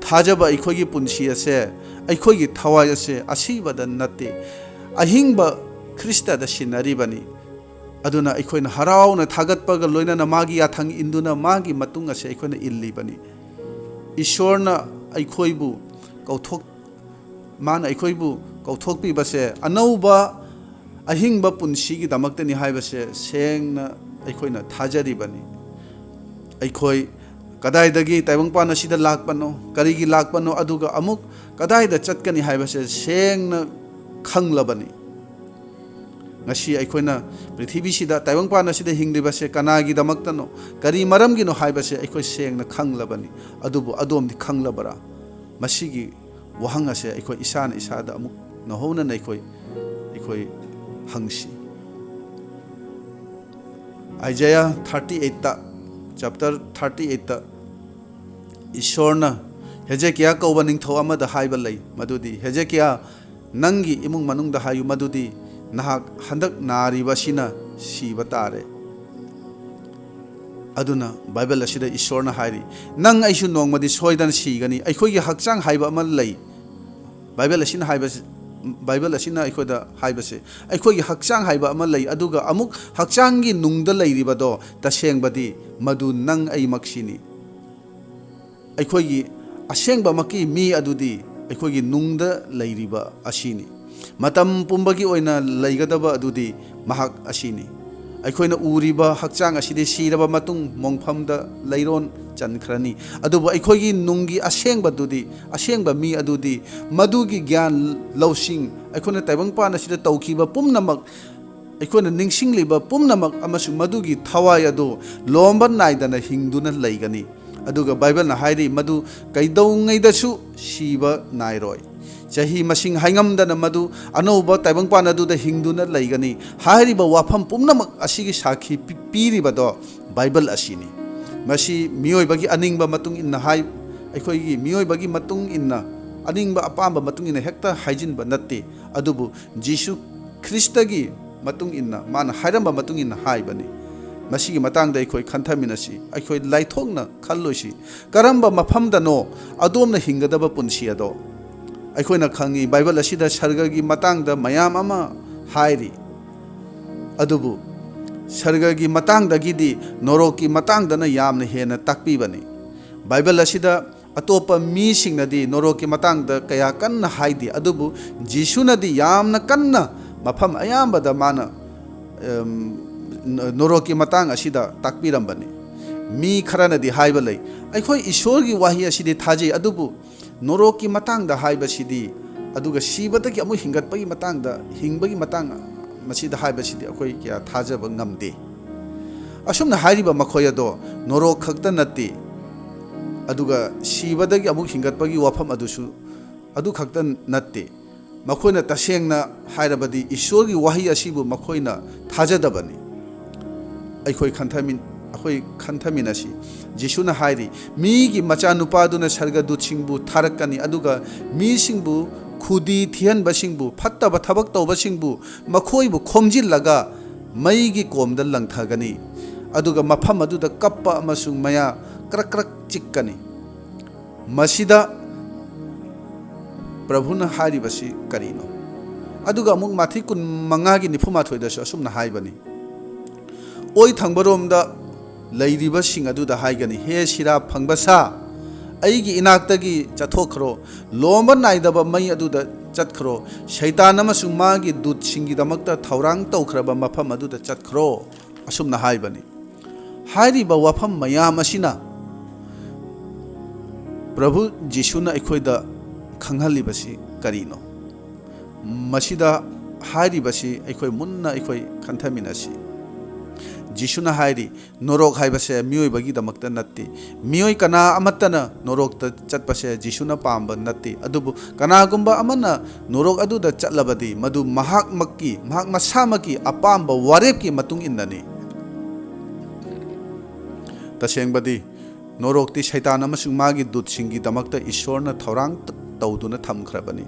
ꯊꯥꯖꯕ ꯑꯩꯈꯣꯏꯒꯤ ꯄꯨꯟꯁꯤ ꯑꯁꯦ, ꯑꯩꯈꯣꯏꯒꯤ ꯊꯋꯥꯏ ꯑꯁꯦ ꯑꯁꯤꯕꯗ ꯅꯠꯇꯦ, ꯑꯍꯤꯡꯕ ꯈ꯭ꯔꯤꯁꯇꯗ ꯁꯤꯟꯅꯔꯤꯕꯅꯤ꯫ ꯑꯗꯨꯅ ꯑꯩꯈꯣꯏꯅ ꯍꯔꯥꯎꯅ ꯊꯥꯒꯠꯄꯒ ꯂꯣꯏꯅꯅ ꯃꯥꯒꯤ ꯌꯥꯊꯪ ꯏꯟꯗꯨꯅ ꯃꯥꯒꯤ ꯃꯇꯨꯡ ꯑꯁꯦ ꯑꯩꯈꯣꯏꯅ ꯏꯜꯂꯤꯕꯅꯤ꯫ ꯏꯁꯣꯔꯅ ꯑꯩꯈꯣꯏꯕꯨ ꯀꯧꯊꯣꯛ-, ꯃꯥꯅ ꯑꯩꯈꯣꯏꯕꯨ ꯀꯧꯊꯣꯛꯄꯤꯕꯁꯦ ꯑꯅꯧꯕ ꯑꯍꯤꯡꯕ ꯄꯨꯟꯁꯤꯒꯤꯗꯃꯛꯇꯅꯤ ꯍꯥꯏꯕꯁꯦ ꯁꯦꯡꯅ ꯑꯩꯈꯣꯏꯅ ꯊꯥꯖꯔꯤꯕꯅꯤ꯫ ꯑꯩꯈꯣꯏ ꯀꯗꯥꯏꯗꯒꯤ ꯇꯥꯏꯕꯪꯄꯥꯟ ꯑꯁꯤꯗ ꯂꯥꯛꯄꯅꯣ, ꯀꯔꯤꯒꯤ ꯂꯥꯛꯄꯅꯣ, ꯑꯗꯨꯒ ꯑꯃꯨꯛ ꯀꯗꯥꯏꯗ ꯆꯠꯀꯅꯤ ꯍꯥꯏꯕꯁꯦ ꯁꯦꯡꯅ ꯈꯪꯂꯕꯅꯤ꯫ ꯉꯁꯤ ꯑꯩꯈꯣꯏꯅ ꯄ꯭ꯔꯤꯊꯤꯕꯤꯁꯤꯗ, ꯇꯥꯏꯕꯪꯄꯥꯟ ꯑꯁꯤꯗ ꯍꯤꯡꯂꯤꯕꯁꯦ ꯀꯅꯥꯒꯤꯗꯃꯛꯇꯅꯣ, ꯀꯔꯤ ꯃꯔꯝꯒꯤꯅꯣ ꯍꯥꯏꯕꯁꯦ ꯑꯩꯈꯣꯏ ꯁꯦꯡꯅ ꯈꯪꯂꯕꯅꯤ꯫ ꯑꯗꯨꯕꯨ ꯑꯗꯣꯝꯗꯤ ꯈꯪꯂꯕꯔꯥ? ꯃꯁꯤꯒꯤ ꯋꯥꯍꯪ ꯑꯁꯦ ꯑꯩꯈꯣꯏ ꯏꯁꯥꯅ ꯏꯁꯥꯗ ꯑꯃꯨꯛ ꯅꯧꯍꯧꯅꯅ ꯑꯩꯈꯣꯏ, ꯑꯩꯈꯣꯏ ꯍꯪꯁꯤ꯫ ꯑꯥꯏꯖꯥꯌꯥ thirty eight, chapter thirty eight, ꯏꯁꯣꯔꯅ ꯍꯦꯖꯦꯀꯤꯌꯥ ꯀꯧꯕ ꯅꯤꯡꯊꯧ ꯑꯃꯗ ꯍꯥꯏꯕ ꯂꯩ, ꯃꯗꯨꯗꯤ, "ꯍꯦꯖꯦꯀꯤꯌꯥ, ꯅꯪꯒꯤ ꯏꯃꯨꯡ ꯃꯅꯨꯡꯗ ꯍꯥꯏꯌꯨ ꯃꯗꯨꯗꯤ ꯅꯍꯥꯛ ꯍꯟꯗꯛ ꯅꯥꯔꯤꯕ ꯑꯁꯤꯅ ꯁꯤꯕ ꯇꯥꯔꯦ"꯫ ꯑꯗꯨꯅ ꯕꯥꯏꯕꯜ ꯑꯁꯤꯗ ꯏꯁꯣꯔꯅ ꯍꯥꯏꯔꯤ, "ꯅꯪ ꯑꯩꯁꯨ ꯅꯣꯡꯃꯗꯤ ꯁꯣꯏꯗꯅ ꯁꯤꯒꯅꯤ"꯫ ꯑꯩꯈꯣꯏꯒꯤ ꯍꯛꯆꯥꯡ ꯍꯥꯏꯕ ꯑꯃ ꯂꯩ꯫ ꯕꯥꯏꯕꯜ ꯑꯁꯤꯅ ꯍꯥꯏꯕꯁꯤ, ꯕꯥꯏꯕꯜ ꯑꯁꯤꯅ ꯑꯩꯈꯣꯏꯗ ꯍꯥꯏꯕꯁꯦ, ꯑꯩꯈꯣꯏꯒꯤ ꯍꯛꯆꯥꯡ ꯍꯥꯏꯕ ꯑꯃ ꯂꯩ, ꯑꯗꯨꯒ ꯑꯃꯨꯛ ꯍꯛꯆꯥꯡꯒꯤ ꯅꯨꯡꯗ ꯂꯩꯔꯤꯕꯗꯣ ꯇꯁꯦꯡꯕꯗꯤ ꯃꯗꯨ ꯅꯪ ꯑꯩꯃꯛꯁꯤꯅꯤ꯫ ꯑꯩꯈꯣꯏꯒꯤ ꯑꯁꯦꯡꯕꯃꯛꯀꯤ ꯃꯤ ꯑꯗꯨꯗꯤ ꯑꯩꯈꯣꯏꯒꯤ ꯅꯨꯡꯗ ꯂꯩꯔꯤꯕ ꯑꯁꯤꯅꯤ꯫ ꯃꯇꯝ ꯄꯨꯝꯕꯒꯤ ꯑꯣꯏꯅ ꯂꯩꯒꯗꯕ ꯑꯗꯨꯗꯤ ꯃꯍꯥꯛ ꯑꯁꯤꯅꯤ꯫ ꯑꯩꯈꯣꯏꯅ ꯎꯔꯤꯕ ꯍꯛꯆꯥꯡ ꯑꯁꯤꯗꯤ ꯁꯤꯔꯕ ꯃꯇꯨꯡ ꯃꯣꯡꯐꯝꯗ ꯂꯩꯔꯣꯟ ꯆꯟꯈ꯭ꯔꯅꯤ꯫ ꯑꯗꯨꯕꯨ ꯑꯩꯈꯣꯏꯒꯤ ꯅꯨꯡꯒꯤ ꯑꯁꯦꯡꯕꯗꯨꯗꯤ, ꯑꯁꯦꯡꯕ ꯃꯤ ꯑꯗꯨꯗꯤ, ꯃꯗꯨꯒꯤ ꯒ꯭ꯌꯥꯟ ꯂꯧꯁꯤꯡ, ꯑꯩꯈꯣꯏꯅ ꯇꯥꯏꯕꯪꯄꯥꯟ ꯑꯁꯤꯗ ꯇꯧꯈꯤꯕ ꯄꯨꯝꯅꯃꯛ, ꯑꯩꯈꯣꯏꯅ ꯅꯤꯡꯁꯤꯡꯂꯤꯕ ꯄꯨꯝꯅꯃꯛ ꯑꯃꯁꯨꯡ ꯃꯗꯨꯒꯤ ꯊꯋꯥꯏ ꯑꯗꯨ ꯂꯣꯝꯕ ꯅꯥꯏꯗꯅ ꯍꯤꯡꯗꯨꯅ ꯂꯩꯒꯅꯤ꯫ ꯑꯗꯨꯒ ꯕꯥꯏꯕꯜꯅ ꯍꯥꯏꯔꯤ, ꯃꯗꯨ ꯀꯩꯗꯧꯉꯩꯗꯁꯨ ꯁꯤꯕ ꯅꯥꯏꯔꯣꯏ꯫ ꯆꯍꯤ ꯃꯁꯤꯡ ꯍꯥꯏꯉꯝꯗꯅ ꯃꯗꯨ ꯑꯅꯧꯕ ꯇꯥꯏꯕꯪꯄꯥꯟ ꯑꯗꯨꯗ ꯍꯤꯡꯗꯨꯅ ꯂꯩꯒꯅꯤ꯫ ꯍꯥꯏꯔꯤꯕ ꯋꯥꯐꯝ ꯄꯨꯝꯅꯃꯛ ꯑꯁꯤꯒꯤ ꯁꯥꯈꯤ ꯄꯤ-, ꯄꯤꯔꯤꯕꯗꯣ ꯕꯥꯏꯕꯜ ꯑꯁꯤꯅꯤ꯫ ꯃꯁꯤ ꯃꯤꯑꯣꯏꯕꯒꯤ ꯑꯅꯤꯡꯕ ꯃꯇꯨꯡ ꯏꯟꯅ ꯍꯥꯏ-, ꯑꯩꯈꯣꯏꯒꯤ ꯃꯤꯑꯣꯏꯕꯒꯤ ꯃꯇꯨꯡ ꯏꯟꯅ, ꯑꯅꯤꯡꯕ ꯑꯄꯥꯝꯕ ꯃꯇꯨꯡ ꯏꯟꯅ ꯍꯦꯛꯇ ꯍꯥꯏꯖꯤꯟꯕ ꯅꯠꯇꯦ, ꯑꯗꯨꯕꯨ ꯖꯤꯁꯨ ꯈ꯭ꯔꯤꯁꯇꯒꯤ ꯃꯇꯨꯡ ꯏꯟꯅ, ꯃꯥꯅ ꯍꯥꯏꯔꯝꯕ ꯃꯇꯨꯡ ꯏꯟꯅ ꯍꯥꯏꯕꯅꯤ꯫ ꯃꯁꯤꯒꯤ ꯃꯇꯥꯡꯗ ꯑꯩꯈꯣꯏ ꯈꯟꯊꯃꯤꯟꯅꯁꯤ, ꯑꯩꯈꯣꯏ ꯂꯥꯏꯊꯣꯛꯅ ꯈꯜꯂꯣꯏꯁꯤ꯫ ꯀꯔꯝꯕ ꯃꯐꯝꯗꯅꯣ ꯑꯗꯣꯝꯅ ꯍꯤꯡꯒꯗꯕ ꯄꯨꯟꯁꯤ ꯑꯗꯣ? ꯑꯩꯈꯣꯏꯅ ꯈꯪꯉꯤ, ꯕꯥꯏꯕꯜ ꯑꯁꯤꯗ ꯁꯔꯒꯒꯤ ꯃꯇꯥꯡꯗ ꯃꯌꯥꯝ ꯑꯃ ꯍꯥꯏꯔꯤ, ꯑꯗꯨꯕꯨ ꯁꯔꯒꯒꯤ ꯃꯇꯥꯡꯗꯒꯤꯗꯤ ꯅꯣꯔꯣꯛꯀꯤ ꯃꯇꯥꯡꯗꯅ ꯌꯥꯝꯅ ꯍꯦꯟꯅ ꯇꯥꯛꯄꯤꯕꯅꯤ꯫ ꯕꯥꯏꯕꯜ ꯑꯁꯤꯗ ꯑꯇꯣꯞꯄ ꯃꯤꯁꯤꯡꯅꯗꯤ ꯅꯣꯔꯣꯛꯀꯤ ꯃꯇꯥꯡꯗ ꯀꯌꯥ ꯀꯟꯅ ꯍꯥꯏꯗꯦ, ꯑꯗꯨꯕꯨ ꯖꯤꯁꯨꯅꯗꯤ ꯌꯥꯝꯅ ꯀꯟꯅ ꯃꯐꯝ ꯑꯌꯥꯝꯕꯗ ꯃꯥꯅ, ꯑꯝ, ꯅꯣꯔꯣꯛꯀꯤ ꯃꯇꯥꯡ ꯑꯁꯤꯗ ꯇꯥꯛꯄꯤꯔꯝꯕꯅꯤ꯫ ꯃꯤ ꯈꯔꯅꯗꯤ ꯍꯥꯏꯕ ꯂꯩ, "ꯑꯩꯈꯣꯏ ꯏꯁꯣꯔꯒꯤ ꯋꯥꯍꯩ ꯑꯁꯤꯗꯤ ꯊꯥꯖꯩ, ꯑꯗꯨꯕꯨ ꯅꯣꯔꯣꯛꯀꯤ ꯃꯇꯥꯡꯗ ꯍꯥꯏꯕꯁꯤꯗꯤ, ꯑꯗꯨꯒ ꯁꯤꯕꯗꯒꯤ ꯑꯃꯨꯛ ꯍꯤꯡꯒꯠꯄꯒꯤ ꯃꯇꯥꯡꯗ, ꯍꯤꯡꯕꯒꯤ ꯃꯇꯥꯡ ꯃꯁꯤꯗ ꯍꯥꯏꯕꯁꯤꯗꯤ ꯑꯩꯈꯣꯏ ꯀꯌꯥ ꯊꯥꯖꯕ ꯉꯝꯗꯦ"꯫ ꯑꯁꯨꯝꯅ ꯍꯥꯏꯔꯤꯕ ꯃꯈꯣꯏ ꯑꯗꯣ ꯅꯣꯔꯣꯛ ꯈꯛꯇ ꯅꯠꯇꯦ, ꯑꯗꯨꯒ ꯁꯤꯕꯗꯒꯤ ꯑꯃꯨꯛ ꯍꯤꯡꯒꯠꯄꯒꯤ ꯋꯥꯐꯝ ꯑꯗꯨꯁꯨ ꯑꯗꯨ ꯈꯛꯇ ꯅꯠꯇꯦ꯫ ꯃꯈꯣꯏꯅ ꯇꯁꯦꯡꯅ ꯍꯥꯏꯔꯕꯗꯤ ꯏꯁꯣꯔꯒꯤ ꯋꯥꯍꯩ ꯑꯁꯤꯕꯨ ꯃꯈꯣꯏꯅ ꯊꯥꯖꯗꯕꯅꯤ꯫ ꯑꯩꯈꯣꯏ ꯈꯟꯊꯃꯤꯟ-, ꯑꯩꯈꯣꯏ ꯈꯟꯊꯃꯤꯟꯅꯁꯤ꯫ ꯖꯤꯁꯨꯅ ꯍꯥꯏꯔꯤ, "ꯃꯤꯒꯤ ꯃꯆꯥꯅꯨꯄꯥꯗꯨꯅ ꯁꯔꯒꯗꯨꯠꯁꯤꯡꯕꯨ ꯊꯥꯔꯛꯀꯅꯤ, ꯑꯗꯨꯒ ꯃꯤꯁꯤꯡꯕꯨ, ꯈꯨꯗꯤ ꯊꯤꯍꯟꯕꯁꯤꯡꯕꯨ, ꯐꯠꯇꯕ ꯊꯕꯛ ꯇꯧꯕꯁꯤꯡꯕꯨ, ꯃꯈꯣꯏꯕꯨ ꯈꯣꯝꯖꯤꯜꯂꯒ ꯃꯩꯒꯤ ꯀꯣꯝꯗ ꯂꯪꯊꯒꯅꯤ, ꯑꯗꯨꯒ ꯃꯐꯝ ꯑꯗꯨꯗ ꯀꯞꯄ ꯑꯃꯁꯨꯡ ꯃꯌꯥ ꯀ꯭ꯔꯛ ꯀ꯭ꯔꯛ ꯆꯤꯛꯀꯅꯤ"꯫ ꯃꯁꯤꯗ ꯄ꯭ꯔꯚꯨꯅ ꯍꯥꯏꯔꯤꯕꯁꯤ ꯀꯔꯤꯅꯣ? ꯑꯗꯨꯒ ꯑꯃꯨꯛ ꯃꯥꯊꯤ ꯀꯨꯟ ꯃꯉꯥꯒꯤ ꯅꯤꯐꯨ ꯃꯥꯊꯣꯏꯗꯁꯨ ꯑꯁꯨꯝꯅ ꯍꯥꯏꯕꯅꯤ, "ꯑꯣꯏ ꯊꯪꯕꯔꯣꯝꯗ ꯂꯩꯔꯤꯕꯁꯤꯡ ꯑꯗꯨꯗ ꯍꯥꯏꯒꯅꯤ, 'ꯍꯦ ꯁꯤꯔꯥ ꯐꯪꯕ ꯁꯥ, ꯑꯩꯒꯤ ꯏꯅꯥꯛꯇꯒꯤ ꯆꯠꯊꯣꯛꯈ꯭ꯔꯣ, ꯂꯣꯝꯕ ꯅꯥꯏꯗꯕ ꯃꯩ ꯑꯗꯨꯗ ꯆꯠꯈ꯭ꯔꯣ, ꯁꯩꯇꯥꯟ ꯑꯃꯁꯨꯡ ꯃꯥꯒꯤ ꯗꯨꯠꯁꯤꯡꯒꯤꯗꯃꯛꯇ ꯊꯧꯔꯥꯡ ꯇꯧꯈ꯭ꯔꯕ ꯃꯐꯝ ꯑꯗꯨꯗ ꯆꯠꯈ꯭ꯔꯣ"꯫ ꯑꯁꯨꯝꯅ ꯍꯥꯏꯕꯅꯤ꯫ ꯍꯥꯏꯔꯤꯕ ꯋꯥꯐꯝ ꯃꯌꯥꯝ ꯑꯁꯤꯅ ꯄ꯭ꯔꯚꯨ ꯖꯤꯁꯨꯅ ꯑꯩꯈꯣꯏꯗ ꯈꯪꯍꯜꯂꯤꯕꯁꯤ ꯀꯔꯤꯅꯣ? ꯃꯁꯤꯗ ꯍꯥꯏꯔꯤꯕꯁꯤ ꯑꯩꯈꯣꯏ ꯃꯨꯟꯅ ꯑꯩꯈꯣꯏ ꯈꯟꯊꯃꯤꯟꯅꯁꯤ꯫ ꯖꯤꯁꯨꯅ ꯍꯥꯏꯔꯤ, ꯅꯣꯔꯣꯛ ꯍꯥꯏꯕꯁꯦ ꯃꯤꯑꯣꯏꯕꯒꯤꯗꯃꯛꯇ ꯅꯠꯇꯦ꯫ ꯃꯤꯑꯣꯏ ꯀꯅꯥ ꯑꯃꯠꯇꯅ ꯅꯣꯔꯣꯛꯇ ꯆꯠꯄꯁꯦ ꯖꯤꯁꯨꯅ ꯄꯥꯝꯕ ꯅꯠꯇꯦ꯫ ꯑꯗꯨꯕꯨ ꯀꯅꯥꯒꯨꯝꯕ ꯑꯃꯅ ꯅꯣꯔꯣꯛ ꯑꯗꯨꯗ ꯆꯠꯂꯕꯗꯤ ꯃꯗꯨ ꯃꯍꯥꯛꯃꯛꯀꯤ, ꯃꯍꯥꯛ ꯃꯁꯥꯃꯛꯀꯤ ꯑꯄꯥꯝꯕ ꯋꯥꯔꯦꯞꯀꯤ ꯃꯇꯨꯡ ꯏꯟꯅꯅꯤ꯫ ꯇꯁꯦꯡꯕꯗꯤ, ꯅꯣꯔꯣꯛꯇꯤ ꯁꯩꯇꯥꯟ ꯑꯃꯁꯨꯡ ꯃꯥꯒꯤ ꯗꯨꯠꯁꯤꯡꯒꯤꯗꯃꯛꯇ ꯏꯁꯣꯔꯅ ꯊꯧꯔꯥꯡ ꯇꯧꯗꯨꯅ ꯊꯝꯈ꯭ꯔꯕꯅꯤ꯫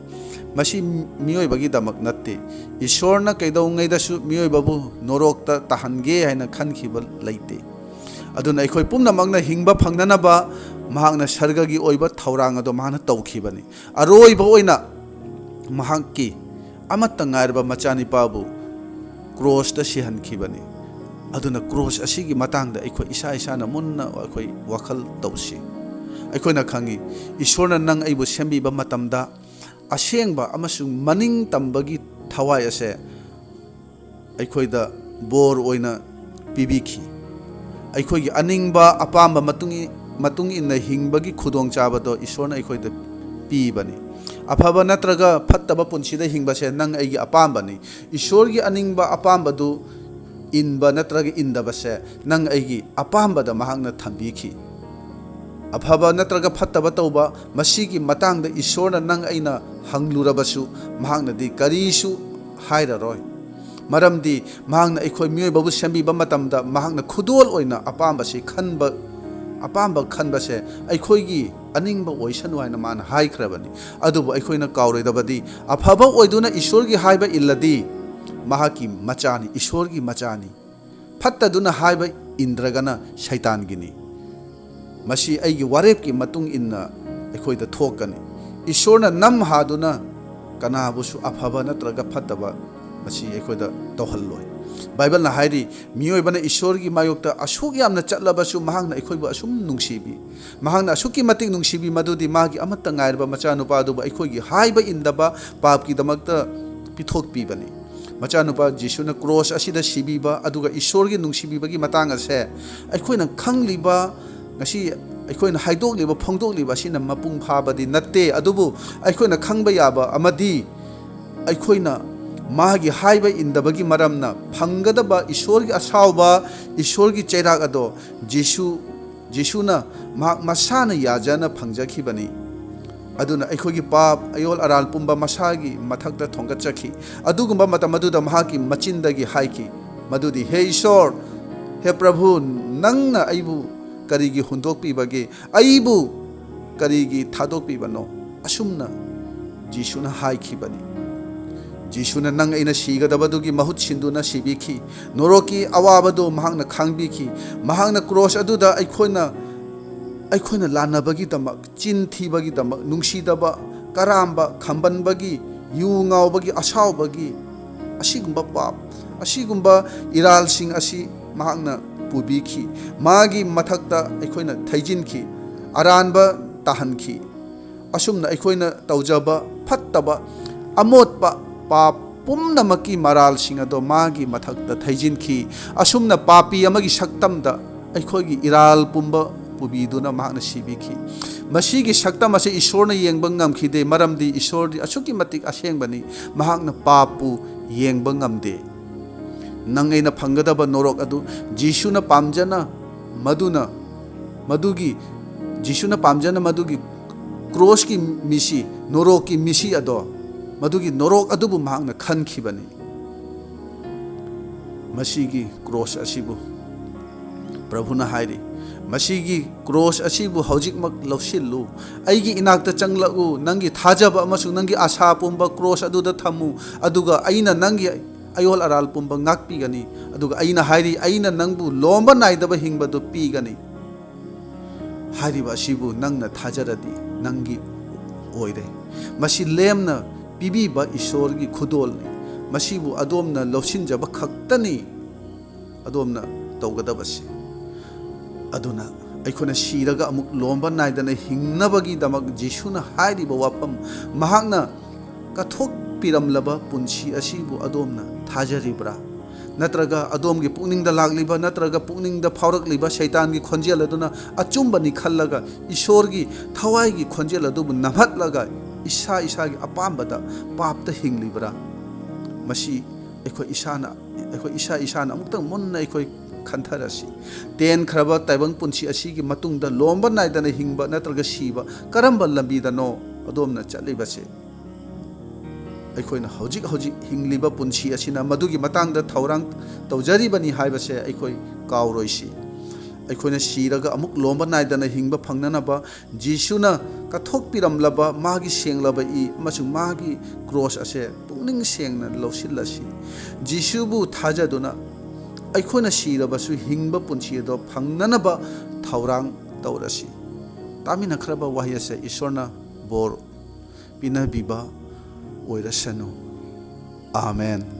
ꯃꯁꯤ ꯃꯤꯑꯣꯏꯕꯒꯤꯗꯃꯛ ꯅꯠꯇꯦ꯫ ꯏꯁꯣꯔꯅ ꯀꯩꯗꯧꯉꯩꯗꯁꯨ ꯃꯤꯑꯣꯏꯕꯕꯨ ꯅꯣꯔꯣꯛꯇ ꯇꯥꯍꯟꯒꯦ ꯍꯥꯏꯅ ꯈꯟꯈꯤꯕ ꯂꯩꯇꯦ꯫ ꯑꯗꯨꯅ ꯑꯩꯈꯣꯏ ꯄꯨꯝꯅꯃꯛꯅ ꯍꯤꯡꯕ ꯐꯪꯅꯅꯕ ꯃꯍꯥꯛꯅ ꯁꯔꯒꯒꯤ ꯑꯣꯏꯕ ꯊꯧꯔꯥꯡ ꯑꯗꯨ ꯃꯍꯥꯛꯅ ꯇꯧꯈꯤꯕꯅꯤ꯫ ꯑꯔꯣꯏꯕ ꯑꯣꯏꯅ ꯃꯍꯥꯛꯀꯤ ꯑꯃꯠꯇ ꯉꯥꯏꯔꯕ ꯃꯆꯥꯅꯤꯄꯥꯕꯨ ꯀ꯭ꯔꯣꯁꯇ ꯁꯤꯍꯟꯈꯤꯕꯅꯤ꯫ ꯑꯗꯨꯅ ꯀ꯭ꯔꯣꯁ ꯑꯁꯤꯒꯤ ꯃꯇꯥꯡꯗ ꯑꯩꯈꯣꯏ ꯏꯁꯥ ꯏꯁꯥꯅ ꯃꯨꯟꯅ ꯑꯩꯈꯣꯏ ꯋꯥꯈꯜ ꯇꯧꯁꯤ꯫ ꯑꯩꯈꯣꯏꯅ ꯈꯪꯏ, ꯏꯁꯣꯔꯅ ꯅꯪ ꯑꯩꯕꯨ ꯁꯦꯝꯕꯤꯕ ꯃꯇꯝꯗ ꯑꯁꯦꯡꯕ ꯑꯃꯁꯨꯡ ꯃꯅꯤꯡ ꯇꯝꯕꯒꯤ ꯊꯋꯥꯏ ꯑꯁꯦ ꯑꯩꯈꯣꯏꯗ ꯕꯣꯔ ꯑꯣꯏꯅ ꯄꯤꯕꯤꯈꯤ꯫ ꯑꯩꯈꯣꯏꯒꯤ ꯑꯅꯤꯡꯕ ꯑꯄꯥꯝꯕ ꯃꯇꯨꯡ ꯏ-, ꯃꯇꯨꯡ ꯏꯟꯅ ꯍꯤꯡꯕꯒꯤ ꯈꯨꯗꯣꯡꯆꯥꯕꯗꯣ ꯏꯁꯣꯔꯅ ꯑꯩꯈꯣꯏꯗ ꯄꯤꯕꯅꯤ꯫ ꯑꯐꯕ ꯅꯠꯇ꯭ꯔꯒ ꯐꯠꯇꯕ ꯄꯨꯟꯁꯤꯗ ꯍꯤꯡꯕꯁꯦ ꯅꯪ ꯑꯩꯒꯤ ꯑꯄꯥꯝꯕꯅꯤ꯫ ꯏꯁꯣꯔꯒꯤ ꯑꯅꯤꯡꯕ ꯑꯄꯥꯝꯕꯗꯨ ꯏꯟꯕ ꯅꯠꯇ꯭ꯔꯒ ꯏꯟꯗꯕꯁꯦ ꯅꯪ ꯑꯩꯒꯤ ꯑꯄꯥꯝꯕꯗ ꯃꯍꯥꯛꯅ ꯊꯝꯕꯤꯈꯤ꯫ ꯑꯐꯕ ꯅꯠꯇ꯭ꯔꯒ ꯐꯠꯇꯕ ꯇꯧꯕ, ꯃꯁꯤꯒꯤ ꯃꯇꯥꯡꯗ ꯏꯁꯣꯔꯅ ꯅꯪ ꯑꯩꯅ ꯍꯪꯂꯨꯔꯕꯁꯨ ꯃꯍꯥꯛꯅꯗꯤ ꯀꯔꯤꯁꯨ ꯍꯥꯏꯔꯔꯣꯏ꯫ ꯃꯔꯝꯗꯤ ꯃꯍꯥꯛꯅ ꯑꯩꯈꯣꯏ ꯃꯤꯑꯣꯏꯕꯕꯨ ꯁꯦꯝꯕꯤꯕ ꯃꯇꯝꯗ ꯃꯍꯥꯛꯅ ꯈꯨꯗꯣꯜ ꯑꯣꯏꯅ ꯑꯄꯥꯝꯕꯁꯤ ꯈꯟꯕ, ꯑꯄꯥꯝꯕ ꯈꯟꯕꯁꯦ ꯑꯩꯈꯣꯏꯒꯤ ꯑꯅꯤꯡꯕ ꯑꯣꯏꯁꯅꯨ ꯍꯥꯏꯅ ꯃꯥꯅ ꯍꯥꯏꯈ꯭ꯔꯕꯅꯤ꯫ ꯑꯗꯨꯕꯨ ꯑꯩꯈꯣꯏꯅ ꯀꯥꯎꯔꯣꯏꯗꯕꯗꯤ, ꯑꯐꯕ ꯑꯣꯏꯗꯨꯅ ꯏꯁꯣꯔꯒꯤ ꯍꯥꯏꯕ ꯏꯜꯂꯗꯤ ꯃꯍꯥꯛꯀꯤ ꯃꯆꯥꯅꯤ, ꯏꯁꯣꯔꯒꯤ ꯃꯆꯥꯅꯤ꯫ ꯐꯠꯇꯗꯨꯅ ꯍꯥꯏꯕ ꯏꯟꯗ꯭ꯔꯒꯅ ꯁꯩꯇꯥꯟꯒꯤꯅꯤ꯫ ꯃꯁꯤ ꯑꯩꯒꯤ ꯋꯥꯔꯦꯞꯀꯤ ꯃꯇꯨꯡ ꯏꯟꯅ ꯑꯩꯈꯣꯏꯗ ꯊꯣꯛꯀꯅꯤ꯫ ꯏꯁꯣꯔꯅ ꯅꯝ ꯍꯥꯗꯨꯅ ꯀꯅꯥꯕꯨꯁꯨ ꯑꯐꯕ ꯅꯠꯇ꯭ꯔꯒ ꯐꯠꯇꯕ ꯃꯁꯤ ꯑꯩꯈꯣꯏꯗ ꯇꯧꯍꯜꯂꯣꯏ꯫ ꯕꯥꯏꯕꯜꯅ ꯍꯥꯏꯔꯤ, ꯃꯤꯑꯣꯏꯕꯅ ꯏꯁꯣꯔꯒꯤ ꯃꯥꯌꯣꯛꯇ ꯑꯁꯨꯛ ꯌꯥꯝꯅ ꯆꯠꯂꯕꯁꯨ ꯃꯍꯥꯛꯅ ꯑꯩꯈꯣꯏꯕꯨ ꯑꯁꯨꯝ ꯅꯨꯡꯁꯤꯕꯤ꯫ ꯃꯍꯥꯛꯅ ꯑꯁꯨꯛꯀꯤ ꯃꯇꯤꯛ ꯅꯨꯡꯁꯤꯕꯤ ꯃꯗꯨꯗꯤ ꯃꯥꯒꯤ ꯑꯃꯠꯇ ꯉꯥꯏꯔꯕ ꯃꯆꯥꯅꯨꯄꯥ ꯑꯗꯨꯕꯨ ꯑꯩꯈꯣꯏꯒꯤ ꯍꯥꯏꯕ ꯏꯟꯗꯕ ꯄꯥꯞꯀꯤꯗꯃꯛꯇ ꯄꯤꯊꯣꯛꯄꯤꯕꯅꯤ꯫ ꯃꯆꯥꯅꯨꯄꯥ ꯖꯤꯁꯨꯅ ꯀ꯭ꯔꯣꯁ ꯑꯁꯤꯗ ꯁꯤꯕꯤꯕ ꯑꯗꯨꯒ ꯏꯁꯣꯔꯒꯤ ꯅꯨꯡꯁꯤꯕꯤꯕꯒꯤ ꯃꯇꯥꯡ ꯑꯁꯦ ꯑꯩꯈꯣꯏꯅ ꯈꯪꯂꯤꯕ, ꯉꯁꯤ ꯑꯩꯈꯣꯏꯅ ꯍꯥꯏꯗꯣꯛꯂꯤꯕ, ꯐꯣꯡꯗꯣꯛꯂꯤꯕ ꯑꯁꯤꯅ ꯃꯄꯨꯡ ꯐꯥꯕꯗꯤ ꯅꯠꯇꯦ꯫ ꯑꯗꯨꯕꯨ ꯑꯩꯈꯣꯏꯅ ꯈꯪꯕ ꯌꯥꯕ ꯑꯃꯗꯤ ꯑꯩꯈꯣꯏꯅ ꯃꯥꯒꯤ ꯍꯥꯏꯕ ꯏꯟꯗꯕꯒꯤ ꯃꯔꯝꯅ ꯐꯪꯒꯗꯕ ꯏꯁꯣꯔꯒꯤ ꯑꯁꯥꯎꯕ, ꯏꯁꯣꯔꯒꯤ ꯆꯩꯔꯥꯛ ꯑꯗꯣ ꯖꯤꯁꯨ, ꯖꯤꯁꯨꯅ ꯃꯍꯥꯛ ꯃꯁꯥꯅ ꯌꯥꯖꯅ ꯐꯪꯖꯈꯤꯕꯅꯤ꯫ ꯑꯗꯨꯅ ꯑꯩꯈꯣꯏꯒꯤ ꯄꯥꯞ, ꯑꯌꯣꯜ ꯑꯔꯥꯜ ꯄꯨꯝꯕ ꯃꯁꯥꯒꯤ ꯃꯊꯛꯇ ꯊꯣꯡꯒꯠꯆꯈꯤ꯫ ꯑꯗꯨꯒꯨꯝꯕ ꯃꯇꯝ ꯑꯗꯨꯗ ꯃꯍꯥꯛꯀꯤ ꯃꯆꯤꯟꯗꯒꯤ ꯍꯥꯏꯈꯤ ꯃꯗꯨꯗꯤ, "ꯍꯦ ꯏꯁꯣꯔ, ꯍꯦ ꯄ꯭ꯔꯚꯨ, ꯅꯪꯅ ꯑꯩꯕꯨ ꯀꯔꯤꯒꯤ ꯍꯨꯟꯗꯣꯛꯄꯤꯕꯒꯦ? ꯑꯩꯕꯨ ꯀꯔꯤꯒꯤ ꯊꯥꯗꯣꯛꯄꯤꯕꯅꯣ?" ꯑꯁꯨꯝꯅ ꯖꯤꯁꯨꯅ ꯍꯥꯏꯈꯤꯕꯅꯤ꯫ ꯖꯤꯁꯨꯅ ꯅꯪ ꯑꯩꯅ ꯁꯤꯒꯗꯕꯗꯨꯒꯤ ꯃꯍꯨꯠ ꯁꯤꯟꯗꯨꯅ ꯁꯤꯕꯤꯈꯤ꯫ ꯅꯣꯔꯣꯛꯀꯤ ꯑꯋꯥꯕꯗꯨ ꯃꯍꯥꯛꯅ ꯈꯥꯡꯕꯤꯈꯤ꯫ ꯃꯍꯥꯛꯅ ꯀ꯭ꯔꯣꯁ ꯑꯗꯨꯗ ꯑꯩꯈꯣꯏꯅ, ꯑꯩꯈꯣꯏꯅ ꯂꯥꯟꯅꯕꯒꯤꯗꯃꯛ, ꯆꯤꯟ ꯊꯤꯕꯒꯤꯗꯃꯛ, ꯅꯨꯡꯁꯤꯗꯕ, ꯀꯔꯥꯝꯕ, ꯈꯝꯕꯟꯕꯒꯤ, ꯌꯨ ꯉꯥꯎꯕꯒꯤ, ꯑꯁꯥꯎꯕꯒꯤ, ꯑꯁꯤꯒꯨꯝꯕ ꯄꯥꯞ, ꯑꯁꯤꯒꯨꯝꯕ ꯏꯔꯥꯜꯁꯤꯡ ꯑꯁꯤ ꯃꯍꯥꯛꯅ ꯄꯨꯕꯤꯈꯤ꯫ ꯃꯥꯒꯤ ꯃꯊꯛꯇ ꯑꯩꯈꯣꯏꯅ ꯊꯩꯖꯤꯟꯈꯤ, ꯑꯔꯥꯟꯕ ꯇꯥꯍꯟꯈꯤ꯫ ꯑꯁꯨꯝꯅ ꯑꯩꯈꯣꯏꯅ ꯇꯧꯖꯕ ꯐꯠꯇꯕ, ꯑꯃꯣꯠꯄ, ꯄꯥꯞ ꯄꯨꯝꯅꯃꯛꯀꯤ ꯃꯔꯥꯜꯁꯤꯡ ꯑꯗꯣ ꯃꯥꯒꯤ ꯃꯊꯛꯇ ꯊꯩꯖꯤꯟꯈꯤ꯫ ꯑꯁꯨꯝꯅ ꯄꯥꯄꯤ ꯑꯃꯒꯤ ꯁꯛꯇꯝꯗ ꯑꯩꯈꯣꯏꯒꯤ ꯏꯔꯥꯜ ꯄꯨꯝꯕ ꯄꯨꯕꯤꯗꯨꯅ ꯃꯍꯥꯛꯅ ꯁꯤꯕꯤꯈꯤ꯫ ꯃꯁꯤꯒꯤ ꯁꯛꯇꯝ ꯑꯁꯤ ꯏꯁꯣꯔꯅ ꯌꯦꯡꯕ ꯉꯝꯈꯤꯗꯦ, ꯃꯔꯝꯗꯤ ꯏꯁꯣꯔꯗꯤ ꯑꯁꯨꯛꯀꯤ ꯃꯇꯤꯛ ꯑꯁꯦꯡꯕꯅꯤ, ꯃꯍꯥꯛꯅ ꯄꯥꯞꯄꯨ ꯌꯦꯡꯕ ꯉꯝꯗꯦ꯫ ꯅꯪ ꯑꯩꯅ ꯐꯪꯒꯗꯕ ꯅꯣꯔꯣꯛ ꯑꯗꯨ ꯖꯤꯁꯨꯅ ꯄꯥꯝꯖꯅ, ꯃꯗꯨꯅ, ꯃꯗꯨꯒꯤ, ꯖꯤꯁꯨꯅ ꯄꯥꯝꯖꯅ ꯃꯗꯨꯒꯤ ꯀ꯭ꯔꯣꯁꯀꯤ ꯃꯤꯁꯤ, ꯅꯣꯔꯣꯛꯀꯤ ꯃꯤꯁꯤ ꯑꯗꯣ, ꯃꯗꯨꯒꯤ ꯅꯣꯔꯣꯛ ꯑꯗꯨꯕꯨ ꯃꯍꯥꯛꯅ ꯈꯟꯈꯤꯕꯅꯤ꯫ ꯃꯁꯤꯒꯤ ꯀ꯭ꯔꯣꯁ ꯑꯁꯤꯕꯨ ꯄ꯭ꯔꯚꯨꯅ ꯍꯥꯏꯔꯤ, "ꯃꯁꯤꯒꯤ ꯀ꯭ꯔꯣꯁ ꯑꯁꯤꯕꯨ ꯍꯧꯖꯤꯛꯃꯛ ꯂꯧꯁꯤꯜꯂꯨ꯫ ꯑꯩꯒꯤ ꯏꯅꯥꯛꯇ ꯆꯪꯂꯛꯎ꯫ ꯅꯪꯒꯤ ꯊꯥꯖꯕ ꯑꯃꯁꯨꯡ ꯅꯪꯒꯤ ꯑꯁꯥ ꯄꯨꯝꯕ ꯀ꯭ꯔꯣꯁ ꯑꯗꯨꯗ ꯊꯝꯃꯨ꯫ ꯑꯗꯨꯒ ꯑꯩꯅ ꯅꯪꯒꯤ ꯑꯌꯣꯜ ꯑꯔꯥꯜ ꯄꯨꯝꯕ ꯉꯥꯛꯄꯤꯒꯅꯤ꯫ ꯑꯗꯨꯒ ꯑꯩꯅ ꯍꯥꯏꯔꯤ, ꯑꯩꯅ ꯅꯪꯕꯨ ꯂꯣꯝꯕ ꯅꯥꯏꯗꯕ ꯍꯤꯡꯕꯗꯨ ꯄꯤꯒꯅꯤ꯫" ꯍꯥꯏꯔꯤꯕ ꯑꯁꯤꯕꯨ ꯅꯪꯅ ꯊꯥꯖꯔꯗꯤ ꯅꯪꯒꯤ ꯑꯣꯏꯔꯦ꯫ ꯃꯁꯤ ꯂꯦꯝꯅ ꯄꯤꯕꯤꯕ ꯏꯁꯣꯔꯒꯤ ꯈꯨꯗꯣꯜꯅꯤ꯫ ꯃꯁꯤꯕꯨ ꯑꯗꯣꯝꯅ ꯂꯧꯁꯤꯟꯖꯕ ꯈꯛꯇꯅꯤ ꯑꯗꯣꯝꯅ ꯇꯧꯒꯗꯕꯁꯤ꯫ ꯑꯗꯨꯅ ꯑꯩꯈꯣꯏꯅ ꯁꯤꯔꯒ ꯑꯃꯨꯛ ꯂꯣꯝꯕ ꯅꯥꯏꯗꯅ ꯍꯤꯡꯅꯕꯒꯤꯗꯃꯛ ꯖꯤꯁꯨꯅ ꯍꯥꯏꯔꯤꯕ ꯋꯥꯐꯝ, ꯃꯍꯥꯛꯅ ꯀꯠꯊꯣꯛꯄꯤꯔꯝꯂꯕ ꯄꯨꯟꯁꯤ ꯑꯁꯤꯕꯨ ꯑꯗꯣꯝꯅ ꯊꯥꯖꯔꯤꯕ꯭ꯔꯥ? ꯅꯠꯇ꯭ꯔꯒ ꯑꯗꯣꯝꯒꯤ ꯄꯨꯛꯅꯤꯡꯗ ꯂꯥꯛꯂꯤꯕ, ꯅꯠꯇ꯭ꯔꯒ ꯄꯨꯛꯅꯤꯡꯗ ꯐꯥꯎꯔꯛꯂꯤꯕ ꯁꯩꯇꯥꯟꯒꯤ ꯈꯣꯟꯖꯦꯜ ꯑꯗꯨꯅ ꯑꯆꯨꯝꯕꯅꯤ ꯈꯜꯂꯒ ꯏꯁꯣꯔꯒꯤ ꯊꯋꯥꯏꯒꯤ ꯈꯣꯟꯖꯦꯜ ꯑꯗꯨꯕꯨ ꯅꯝꯍꯠꯂꯒ ꯏꯁꯥ ꯏꯁꯥꯒꯤ ꯑꯄꯥꯝꯕꯗ ꯄꯥꯞꯇ ꯍꯤꯡꯂꯤꯕ꯭ꯔꯥ? ꯃꯁꯤ ꯑꯩꯈꯣꯏ ꯏꯁꯥꯅ, ꯑꯩꯈꯣꯏ ꯏꯁꯥ ꯏꯁꯥꯅ ꯑꯃꯨꯛꯇꯪ ꯃꯨꯟꯅ ꯑꯩꯈꯣꯏ ꯈꯟꯊꯔꯁꯤ꯫ ꯇꯦꯟꯈ꯭ꯔꯕ ꯇꯥꯏꯕꯪ ꯄꯨꯟꯁꯤ ꯑꯁꯤꯒꯤ ꯃꯇꯨꯡꯗ ꯂꯣꯝꯕ ꯅꯥꯏꯗꯅ ꯍꯤꯡꯕ ꯅꯠꯇ꯭ꯔꯒ ꯁꯤꯕ ꯀꯔꯝꯕ ꯂꯝꯕꯤꯗꯅꯣ ꯑꯗꯣꯝꯅ ꯆꯠꯂꯤꯕꯁꯦ? ꯑꯩꯈꯣꯏꯅ ꯍꯧꯖꯤꯛ ꯍꯧꯖꯤꯛ ꯍꯤꯡꯂꯤꯕ ꯄꯨꯟꯁꯤ ꯑꯁꯤꯅ ꯃꯗꯨꯒꯤ ꯃꯇꯥꯡꯗ ꯊꯧꯔꯥꯡ ꯇꯧꯖꯔꯤꯕꯅꯤ ꯍꯥꯏꯕꯁꯦ ꯑꯩꯈꯣꯏ ꯀꯥꯎꯔꯣꯏꯁꯤ꯫ ꯑꯩꯈꯣꯏꯅ ꯁꯤꯔꯒ ꯑꯃꯨꯛ ꯂꯣꯝꯕ ꯅꯥꯏꯗꯅ ꯍꯤꯡꯕ ꯐꯪꯅꯅꯕ ꯖꯤꯁꯨꯅ ꯀꯠꯊꯣꯛꯄꯤꯔꯝꯂꯕ ꯃꯥꯒꯤ ꯁꯦꯡꯂꯕ ꯏ ꯑꯃꯁꯨꯡ ꯃꯥꯒꯤ ꯀ꯭ꯔꯣꯁ ꯑꯁꯦ ꯄꯨꯛꯅꯤꯡ ꯁꯦꯡꯅ ꯂꯧꯁꯤꯜꯂꯁꯤ꯫ ꯖꯤꯁꯨꯕꯨ ꯊꯥꯖꯗꯨꯅ ꯑꯩꯈꯣꯏꯅ ꯁꯤꯔꯕꯁꯨ ꯍꯤꯡꯕ ꯄꯨꯟꯁꯤ ꯑꯗꯣ ꯐꯪꯅꯅꯕ ꯊꯧꯔꯥꯡ ꯇꯧꯔꯁꯤ꯫ ꯇꯥꯃꯤꯟꯅꯈ꯭ꯔꯕ ꯋꯥꯍꯩ ꯑꯁꯦ ꯏꯁꯣꯔꯅ ꯕꯣꯔ ꯄꯤꯅꯕꯤꯕ ꯑꯣꯏꯔꯁꯅꯨ꯫ ꯑꯥꯃꯦꯟ꯫